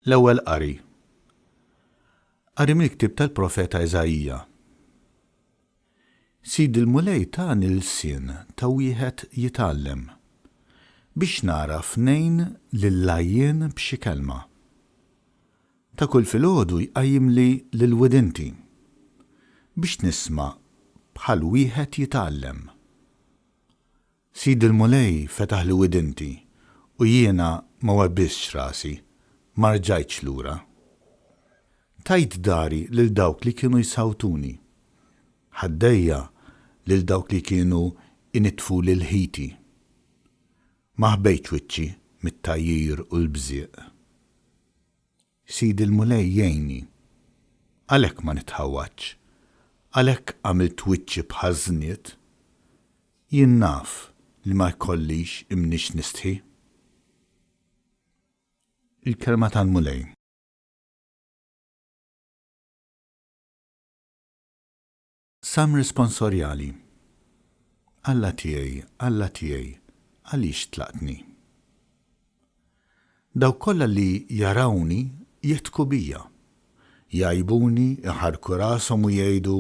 L-Ewwel Qari. Qari mill-ktieb tal-profeta Iżaija. Sidi l-Mulej tani lsien ta' wieħed jitgħallem, biex nagħraf ngħin lill-għajjien b'xi kelma. Ta' kull filgħodu jqajjimli lil widinti, biex nisma' bħal wieħed jitgħallem. Sidi l-Mulej fetaħli widinti u jiena ma webbistx rasi, ma rġajtx lura. Tajt dari lil dawk li kienu jsawtuni, ħaddejja lil dawk li kienu jnittfuli l-ħiti. Ma ħbejtx wiċċi mit-tgħajjir u l-bżieq. Sidi l-Mulej jgħinni, għalhekk ma nitħawwadx, għalhekk għamilt wiċċi bħaż-żnied. Jien naf li ma jkollix imniex nistħi. Il-Kelma tal-Mulej. Salm Risponsorjali Alla tiegħi, Alla tiegħi, għaliex tlaqtni? Dawk kollha li jarawni jidħku bija, jgħajbuni, iħarrku rashom u jgħidu,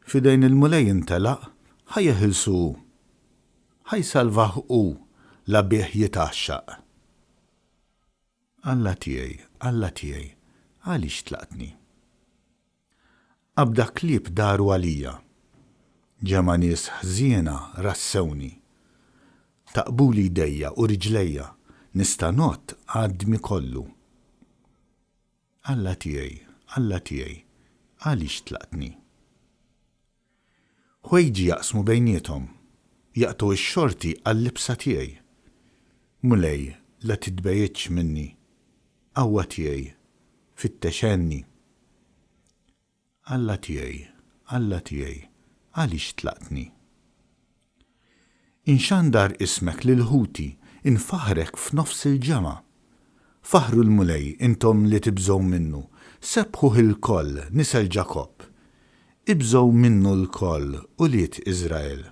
F'idejn il-Mulej intelaq, ħa jeħilsu hu. Ħa jsalvah hu la bih jitgħaxxaq. Alla tiegħi, Alla tiegħi, għaliex tlaqtni? Qabda klieb daru għalija. Ġemgħa nies ħżiena rassewni. Taqbuli jdejja u riġlejja, nista' ngħodd għadmi kollu. Alla tiegħi, Alla tiegħi, għaliex tlaqtni? Ħwejġi jaqsmu bejniethom, jaqtgħu x-xorti għal-libsa tiegħi. Mulej, la titbegħidx minni. Qawwa tiegħi, fittex għenni. Alla tiegħi, Alla tiegħi, għaliex tlaqtni? Inxandar ismek lil ħuti, infaħħrek f'nofs il-ġemgħa. Faħħru l-Mulej, intom li tibżgħu minnu, sebbħuh ilkoll, nisel Ġakobb. Ibżgħu minnu lkoll, ulied Iżrael.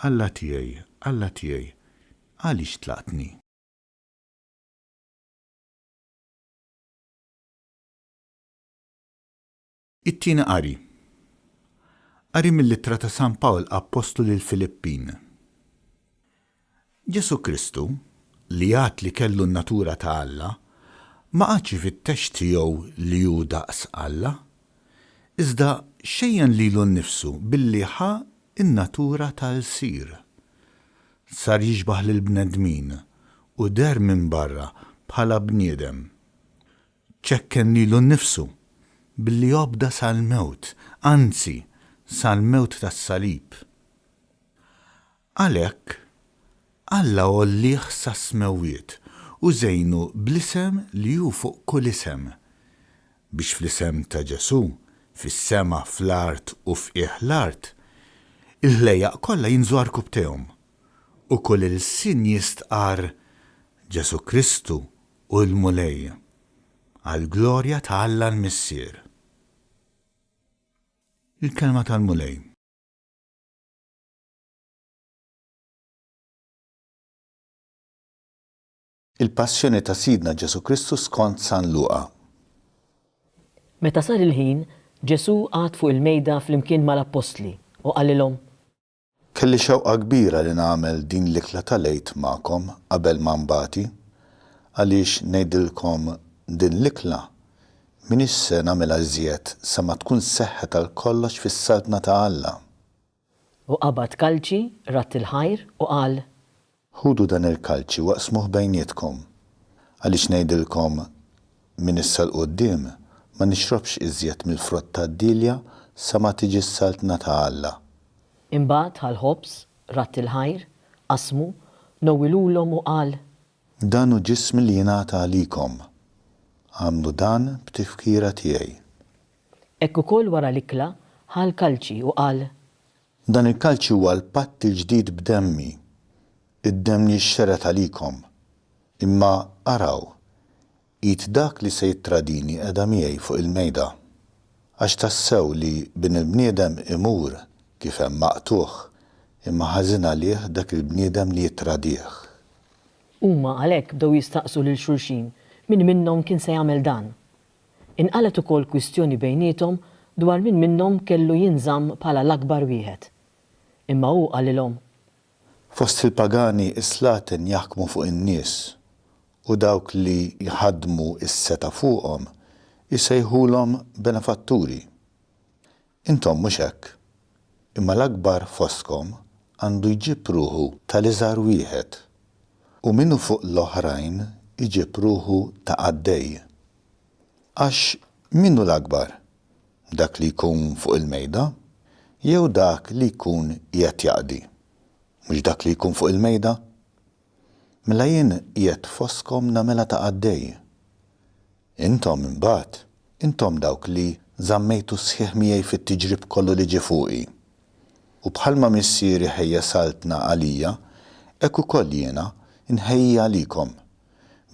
Alla tiegħi, Alla tiegħi, għaliex tlaqtni? It-Tieni Qari. Qari mill-Ittra ta' San Pawl Appostlu lill-Filippin. Ġesù Kristu, li għad li kellu n-natura ta' Alla, ma qagħadx ifittex tiegħu li hu daqs Alla, iżda xejjen lilu nnifsu billi ħa n-natura ta' lsir. Sar jixbah lill-bnedmin u deher minn barra bħala bniedem. Ċekken lilu nnifsu billi obda sal-mewt, anzi, sal-mewt tas-salib. Għalhekk, Alla għollieh sas-smewwiet u żejnu bl-isem li hu fuq kull isem, biex fl-isem ta' Ġesù, fis-sema, fl-art u f'qiegħ l-art, il-ħlejjaq kollha jinżlu għarkupptejhom, u kull ilsien jistqarr, Ġesù Kristu hu l-Mulej, għall-glorja ta' Alla l-Missier. Il-Kelma tal-Mulej. Il-Passjoni ta' Sidna Ġesù Kristu skont San Luqa. Meta sar il-ħin, Ġesù qagħad fuq il-mejda flimkien mal-appostli u qalilhom. Kelli xewqa kbira li nagħmel din l-ikla tal-Għid magħkom qabel ma nbati, għaliex ngħidilkom din l-ikla m'iniex se nagħmilha iżjed sa ma tkun seħħet għal kollox fis-Saltna ta' Alla. U qabad kalċi, radd il-ħajr, u qal. Ħudu dan il-kalċi u aqsmuh bejnietkom, għaliex ngħidilkom, minn issa 'l quddiem ma nixrobx iżjed mill-frott tad-dielja sa ma tiġi s-Saltna ta' Alla. Imbagħad ħa l-ħobż, radd il-ħajr, qasmu, nowwilulhom u qal. Dan hu ġismi li jingħata għalikom. Agħmlu dan b'tifkira tiegħi. Hekk ukoll wara l-ikla, ħa l-kalċi u qal. Dan il-kalċi huwa l-patt il-ġdid b'demmi, id-demm li jixxered għalikom. Imma, araw, Id dak li se jittradini qiegħda miegħi fuq il-mejda. Għax tassew li Bin il-bniedem imur kif hemm maqtugħ, imma ħażin għalih dak il-bniedem li jittradih. Huma għalhekk bdew jistaqsu lil xulxin. min minnhom kien se jagħmel dan. Inqalgħet ukoll kwistjoni bejniethom dwar min minnhom kellu jinżamm bħala l-akbar wieħed. Imma hu qalilhom. Fost il-pagani s-slaten jaħkmu fuq in-nies, u dawk li jħaddmu s-setgħa fuqhom isejħulhom benefatturi. Intom mhux hekk, imma l-akbar fostkom għandu jġib ruħu tal-iżgħar wieħed, u min hu fuq l-oħrajn iġib ruħu ta' qaddej. Għax min hu l-akbar, dak li jkun fuq il-mejda, jew dak li jkun qiegħed jaqdi? Mhux dak li jkun fuq il-mejda? Mela jien qiegħed fostkom nagħmilha ta' qaddej. Intom, imbagħad, intom dawk li żammejtu sħiħ miegħi fit-tiġrib kollu li ġie fuqi. U bħalma Missieri ħejja saltna għalija, hekk ukoll jiena nħejji għalikom,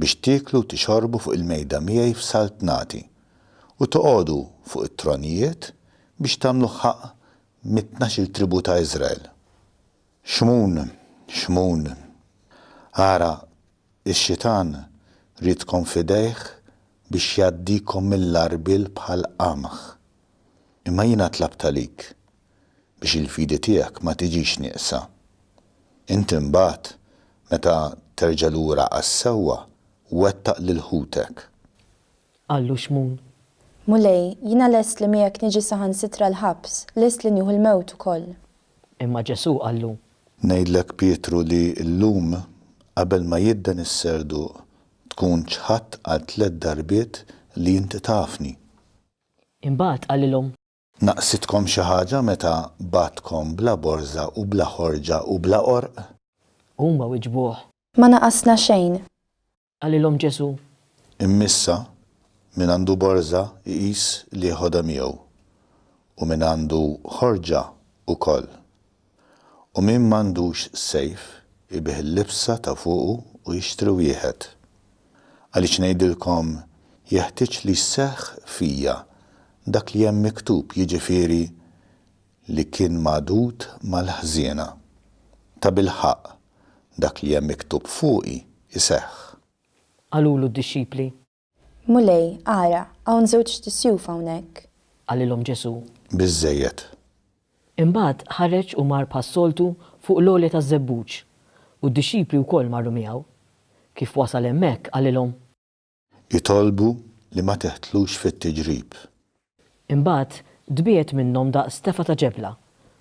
biex tieklu u tixorbu fuq il-mejda miegħi f'saltnati, u toqogħdu fuq it-tronijiet biex tagħmlu ħaqq mit-tnax-il tribù ta' Iżrael. Xmun, Xmun, ara, ix-xitan riedkom f'idejh biex jgħaddikom mill-għarbiel bħal qamħ. Imma jiena tlabt għalik, biex il-fidi tiegħek ma tiġix nieqsa. Int imbagħad, meta terġa' lura għas-sewwa, wettaq lil ħutek. Qallu Xmun. Mulej, jiena lest li miegħek niġi saħansitra l-ħabs, lest li nieħu l-mewt ukoll. Imma Ġesù qallu. Ngħidlek, Pietru, li llum, qabel ma jidden is-serduq, tkun ċħadt għal tlett darbiet li inti tafni. Imbagħad qalilhom. Naqsitkom xi ħaġa meta bgħattkom bla borża u bla ħorġa u bla qorq? Huma wiġbuh. Ma naqasna xejn. Qalilhom Ġesù. Imm'issa, min għandu borża jqis li jeħodha miegħu, u min għandu ħorġa wkoll. U min m'għandux sejf, ibigħ il-libsa ta' fuqu u jixtri wieħed. Għaliex ngħidilkom, jeħtieġ li jseħħ fija dak li hemm miktub, jiġifieri, li kien magħdud mal-ħżiena. Tabilħaqq, dak li hemm miktub fuqi jseħħ. Qalulu d-dixxipli. Mulej, ara, hawn żewġt isjuf hawnhekk. Qalilhom Ġesù. Biżżejjed. Imbagħad ħareġ u mar bħas-soltu fuq l-għolja taż-Żebbuġ, u d-dixxipli wkoll marru miegħu. Kif wasal hemmhekk, qalilhom. Itolbu li ma teħtlux fit-tiġrib. Imbagħad tbiegħed minnhom daqs tefgħa ta' ġebla,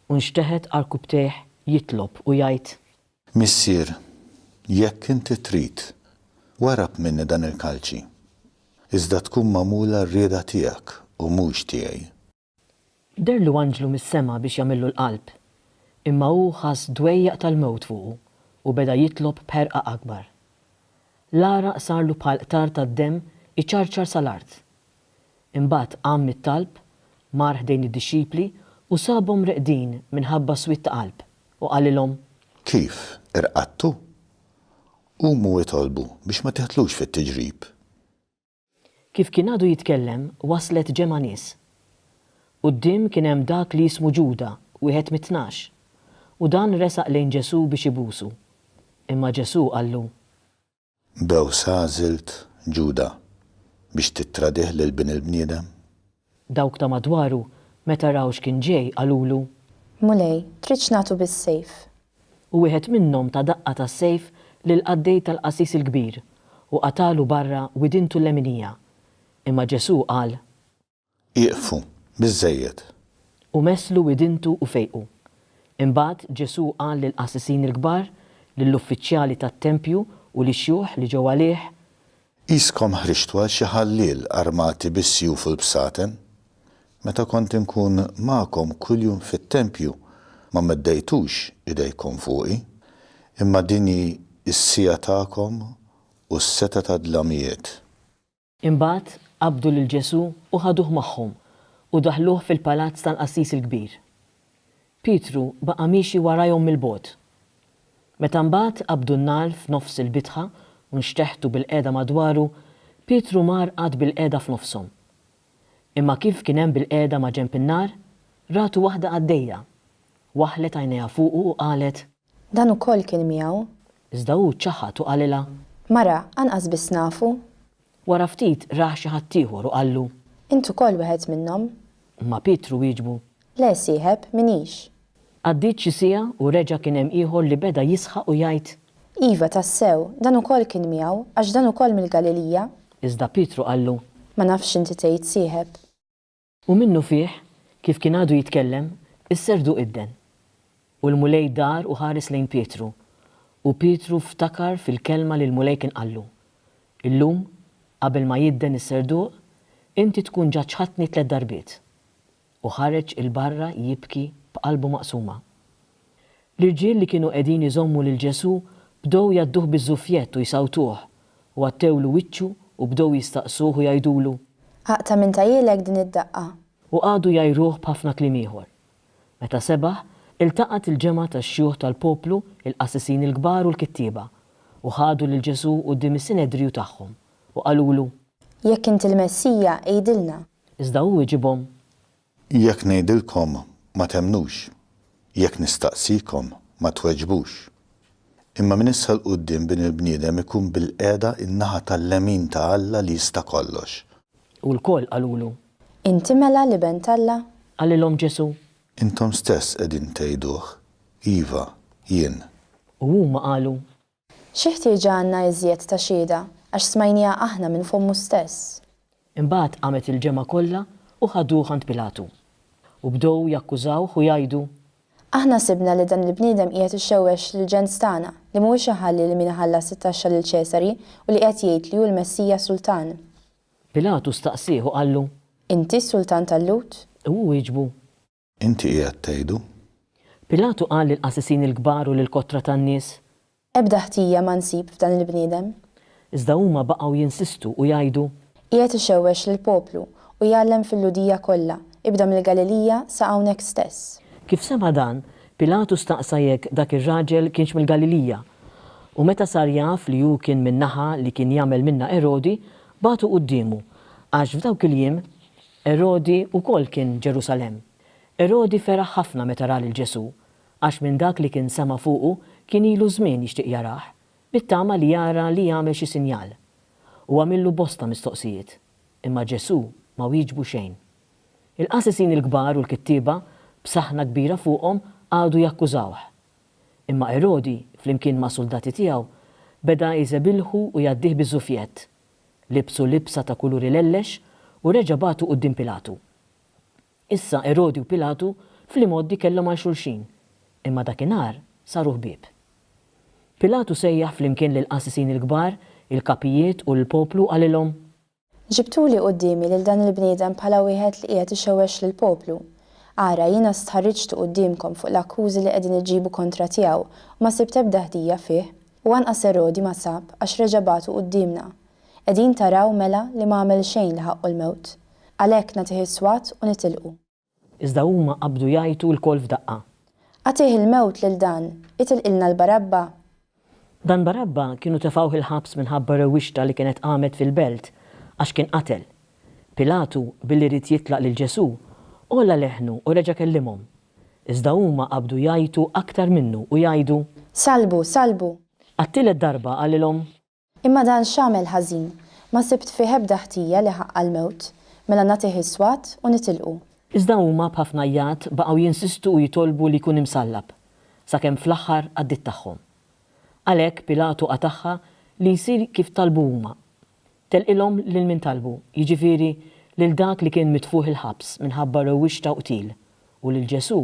u nxteħet għarkupptejh jitlob u jgħid. Missier, jekk inti trid, warrab minni dan il-kalċi. Iżda tkun magħmula r-rieda tiegħek u mhux tiegħi. Dehrlu anġlu mis-sema biex jagħmillu l-qalb, imma hu ħass dwejjaq tal-mewt fuqu u beda jitlob b'ħerqa akbar. L-għaraq sarlu bħal qtar tad-demm iċarċar sal-art. Imbagħad qam mit-talb, mar ħdejn id-dixxipli u sabhom reqdin minħabba swied ta' qalb, u qalilhom. Kif, irqadtu? Qumu itolbu biex ma tidħlux fit-tiġrib. Kif kien għadu jitkellem, waslet ġemgħa nies. Quddiem kien hemm dak li jismu Ġuda, wieħed mit-Tnax, u dan resaq lejn Ġesù biex ibusu. Imma Ġesù qallu. Bewsa għażilt, Ġuda, biex tittradih lil Bin il-bniedem? Dawk ta' madwaru, meta raw x'kien ġej, qalulu. Mulej, tridx nagħtu bis-sejf? U wieħed minnhom ta daqqa ta' sejf lill-qaddej tal-qassis il-kbir, u qatagħlu barra widintu l-leminija. Imma Ġesù qal. Ieqfu, biżżejjed! U messlu widintu u fejqu. Imbagħad Ġesù qal lill-qassisin il-kbar, lill-uffiċjali tat-tempju u lix-xjuħ li ġew għalih, Qiskom ħriġtu għal xi ħalliel armati bis-sjuf u l-bsaten? Meta kont inkun magħkom kuljum fit-tempju ma meddejtux idejkom fuqi, imma din hi s-siegħa tagħkom u s-setgħa tad-dlamijiet. Imbagħad qabdu lil Ġesù u ħaduh magħhom u daħħluh fil-palazz tal-qassis il-kbir. Pietru baqa' miexi warajhom mill-bogħod. Meta mbagħad qabdu n-nar f'nofs il-bitħa u nxteħtu bilqiegħda madwaru, Pietru mar qagħad bilqiegħda f'nofshom. Imma kif kien hemm bilqiegħda maġenb in-nar, ratu waħda għaddejja. Waħħlet għajnejha fuqu u qalet. Dan ukoll kien miegħu. Iżda hu ċaħad u qalilha. Mara, anqas biss nafu. Wara ftit rah xi ħaddieħor u qallu. Int ukoll wieħed minnhom. Imma Pietru wieġbu. Le, sieħeb, m'iniex. Għaddiet xi siegħa u reġa' kien hemm ieħor li beda jisħaq u jgħid. Iva, tassew, dan ukoll kien miegħu, għax dan ukoll mill-Galilija. Iżda Pietru qallu. Ma nafx x'inti tgħid, sieħeb. U minnufih, kif kien għadu jitkellem, is-serduq idden. U l-Mulej dar u ħares lejn Pietru, u Pietru ftakar fil-kelma li l-Mulej kien qallu, Illum, qabel ma jidden is-serduq, inti tkun ġa ċħadtni tlett darbiet. U ħareġ 'il barra jibki b'qalbu maqsuma. L-irġiel li kienu qegħdin iżommu lil Ġesù bdew jgħadduh biż-żuffjett u jsawtuh, u għattewlu wiċċu u bdew jistaqsuh u jgħidulu. Aqta' min tahielek din id-daqqa? U qagħdu jgħajruh b'ħafna kliem ieħor. Meta sebaħ, iltaqgħet il-ġemgħa tax-xjuħ tal-poplu, il-qassisin il-kbar u l-kittieba, u ħadu lil Ġesù quddiem is-Sinedriju tagħhom, u qalulu. Jekk inti l-Messija, għidilna. Iżda hu wiġibhom. Jekk ngħidilkom, ma temmnux, jekk nistaqsikom, ma tweġbux. Imma minn issa 'l quddiem Bin il-bniedem ikun bilqiegħda in-naħa tal-lemin ta' Alla li jista' kollox. U lkoll qalulu. Inti mela l-Iben t'Alla? Qalilhom Ġesù. Intom stess qegħdin tgħiduh, iva, jien. U huma qalu. Xi ħtieġa għandna iżjed ta' xhieda, għax smajnieha aħna minn fommu stess? Imbagħad qamet il-ġemgħa kollha u ħaduh għand Pilatu. U bdew jakkużawh u jgħidu. Aħna sibna li dan il-bniedem qiegħed ixewwex lill-ġens tagħna, li mhuwiex iħalli lil min iħallas it-taxxa lil Ċesari u li qiegħed jgħid li hu l-Messija Sultan. Pilatu staqsieh u qallu. Inti s-Sultan tal-Lhud? U hu wieġbu. Inti qiegħed tgħidu. Pilatu qal lill-qassisin il-kbar u lill-kotra tan-nies. Ebda ħtija ma nsib f'dan il-bniedem. Iżda huma baqgħu jinsistu u jgħidu. Qiegħed ixewwex lill-poplu u jgħallem fil-Lhudija kollha, ibda mill-Galilija sa hawnhekk stess. Kif sema' dan, Pilatu staqsa jekk dak ir-raġel kienx mill-Galilija. U meta sar jaf li hu kien min-naħa li kien jagħmel minnha Erodi, bagħtu quddiemu, għax f'dawk il-jiem Erodi wkoll kien Ġerusalemm. Erodi feraħ ħafna meta ra lil Ġesù, għax minn dak li kien sema' fuqu kien ilu żmien jixtieq jarah, bit-tama li jara li jagħmel xi sinjal. U għamillu bosta mistoqsijiet, imma Ġesù ma wieġbu xejn. Il-qassisin il-kbar u l-kittieba, b'saħna kbira fuqhom, qagħdu jakkużawh. Imma Erodi, flimkien mas-suldati tiegħu, beda jżebilħu u jgħaddih biż-żufjett. Libsu libsa ta' kulur ilellex u reġa' bagħtu quddiem Pilatu. Issa Erodi u Pilatu fl-imgħoddi kellhom għal xulxin, imma dakinhar saru ħbieb. Pilatu sejjaħ flimkien lill-qassisin il-kbar, il-kapijiet u lill-poplu u qalilhom. Ġibtuli quddiemi lil dan il-bniedem bħala wieħed li qiegħed ixewwex lill-poplu. Ara, jiena stħarriġtu quddiemkom fuq l-akkużi li qegħdin iġġibu kontra tiegħu u ma sibt ebda ħtija fih. U anqas Erodi ma sab, għax reġa' bagħtu quddiemna. Qegħdin taraw, mela, li ma għamel xejn li ħaqqu l-mewt. Għalhekk nagħtih is-swat u nitilqu. Iżda huma qabdu jgħajtu lkoll f'daqqa. Agħtih il-mewt lil dan, itilqilna 'l Barabba! Dan Barabba kienu tefgħuh il-ħabs minħabba rewwixta li kienet qamet fil-belt għax kien qatel. Pilatu, billi ried jitlaq lil Ġesù, għolla leħnu u reġa' kellimhom. Iżda huma qabdu jgħajtu aktar minnu u jgħidu. Sallbu, sallbu! Għat-tielet darba qalilhom. Imma dan x'għamel ħażin? Ma sibt fih ebda ħtija li ħaqqha l-mewt. Mela nagħtih is-swat u nitilqu. Iżda huma b'ħafna għajjat baqgħu jinsistu u jitolbu li jkun imsallab, sakemm fl-aħħar għaddiet tagħhom. Għalhekk Pilatu qatagħha li jsir kif talbu huma. Telqilhom lil min talbu, jiġifieri lil dak li kien mitfugħ il-ħabs minħabba rewwixta u qtil, u lil Ġesù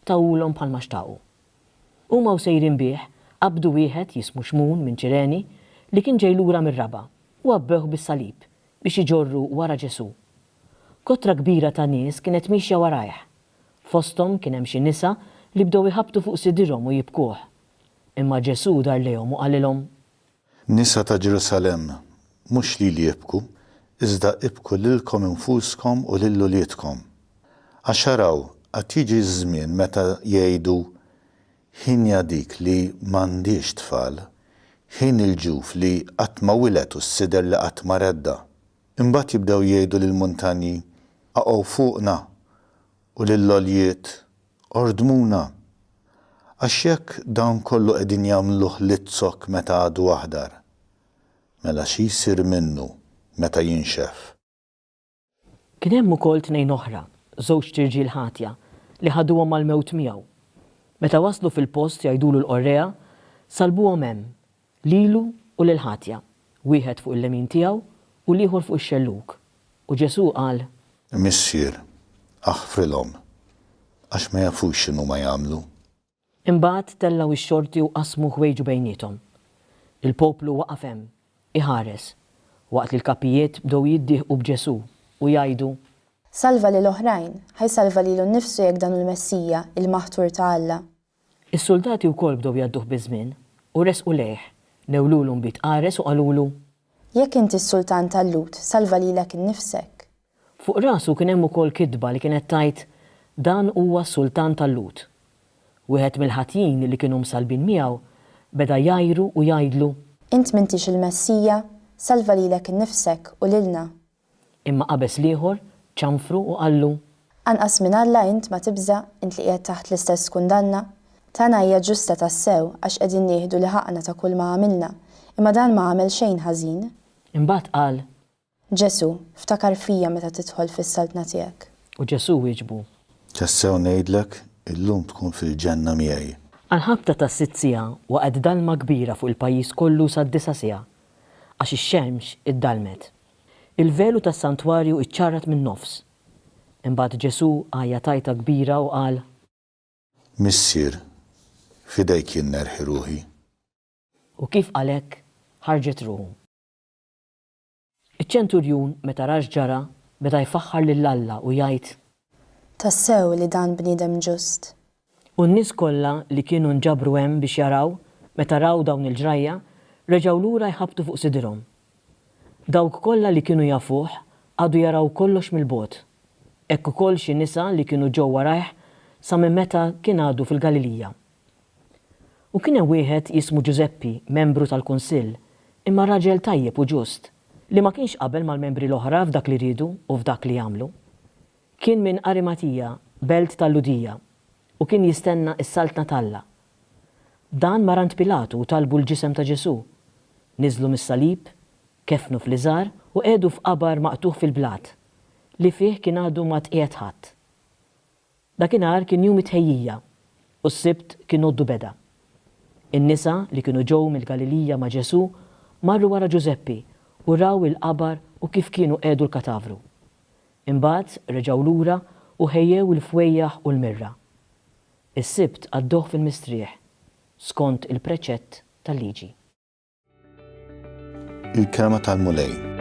tawhulhom bħalma xtaqu. Huma u sejrin bih, qabdu wieħed jismu Xmun minn Ċireni, li kien ġej lura mir-raba', u għabbewh bis-salib biex iġorru wara Ġesù. Kotra kbira ta' nies kienet miexja warajh. Fosthom kien hemm xi nisa li bdew iħabbtu fuq sidirhom u jibkuh. Imma Ġesù dar lejhom u qalilhom. Nisa ta' Ġerusalemm, mhux lili ibku, iżda ibku lilkom infuskom u lil uliedkom. Għax araw, għad jiġi ż-żmien meta jgħidu, 'Hienja dik li m'għandhiex tfal, hieni l-ġuf li qatt ma wiled u s-sider li qatt ma redda'. Imbagħad jibdew jgħidu lill-muntanji, 'Aqgħu fuqna! u lill-għoljiet, 'Ordmuna! Għax jekk dan kollu qegħdin jagħmluh liz-zokk meta għadu aħdar, mela xi jsir minnu? meta jinxef. Kien hemm ukoll tnejn oħra, żewġt irġiel ħatja, li ħaduhom għall-mewt miegħu. Meta waslu fil-post jgħidulu l-qorrea, sallbuhom hemm, lilu u lill-ħatja, wieħed fuq il-lemin tiegħu u l-ieħor fuq ix-xellug. U Ġesù qal. Missier, aħfrilhom, għax ma jafux x'inhuma jagħmlu. Imbagħad tellgħu x-xorti u qasmu ħwejġu bejniethom. Il-poplu waqaf hemm, iħares, waqt li l-kapijiet bdew jiddieħqu b'Ġesù u jgħidu. Salva lil oħrajn, ħa jsalva lilu nnifsu jekk dan hu l-Messija, il-Maħtur ta' Alla. Is-suldati wkoll bdew jgħadduh biż-żmien, u resqu lejh, newlulu nbid qares u qalulu. Jekk inti s-sultan tal-Lhud, salva lilek innifsek. Fuq rasu kien hemm ukoll kitba li kienet tgħid, Dan huwa s-Sultan tal-Lhud. Wieħed mill-ħatjin li kienu msallbin miegħu beda jgħajru u jgħidlu. Int m'intix il-Messija? Salva lilek innifsek u lilna. Imma qabeż l-ieħor, ċanfru u qallu. Anqas minn Alla int ma tibża', int li qiegħed taħt l-istess kundanna? Tagħna hija ġusta tassew, għax qegħdin nieħdu li ħaqqna ta' kulma għamilna, imma dan ma għamel xejn ħażin. Imbagħad qal, Ġesù, ftakar fija meta tidħol fis-saltna tiegħek. U Ġesù wieġbu. Tassew ngħidlek, illum tkun fil-ġenna miegħi. Għall-ħabta tas-sitt siegħa waqgħet dalma kbira fuq il-pajjiż kollu sad-disa' siegħa, għax ix-xemx iddallmet. Il-velu tas-santwarju iċċarrat min-nofs. Imbagħad Ġesù għajjat għajta kbira u qal. Missier, f'idejk jien nerħi ruħi. U kif qal hekk, ħarġet ruħu. Iċ-ċenturjun, meta ra x'ġara, beda jfaħħar lil Alla u jgħid. Tassew li dan bniedem ġust. U n-nies kollha li kienu nġabru hemm biex jaraw, meta raw dawn il-ġrajja, reġgħu lura jħabbtu fuq sidirhom. Dawk kollha li kienu jafuh qagħdu jaraw kollox mill-bogħod. Hekk ukoll xi nisa li kienu ġew warajh sa minn meta kien għadu fil-Galilija. U kien hemm wieħed jismu Ġużeppi, membru tal-kunsill, imma raġel tajjeb u ġust, li ma kienx qabel mal-membri l-oħra f'dak li riedu u f'dak li għamlu. Kien minn Arimatija, belt tal-Lhudija, u kien jistenna s-Saltna t'Alla. Dan mar għand Pilatu u talbu l-ġisem ta' Ġesù. Niżlu mis-salib, keffnu fl-iżgħar u qiegħdu f'qabar maqtugħ fil-blat, li fih kien għadu ma tqiegħed ħadd. Dakinhar kien jum it-tħejjija, u s-Sibt kien għoddu beda. In-nisa li kienu ġew mill-Galilija ma' Ġesù marru wara Ġużeppi u raw il-qabar u kif kienu qiegħdu l-katavru. Imbagħad reġgħu lura u ħejjew il-fwejjaħ u l-mirra. Is-Sibt għaddewh fil-mistrieħ, skont il-preċett tal-Liġi. Il-Kelma tal-Mulej.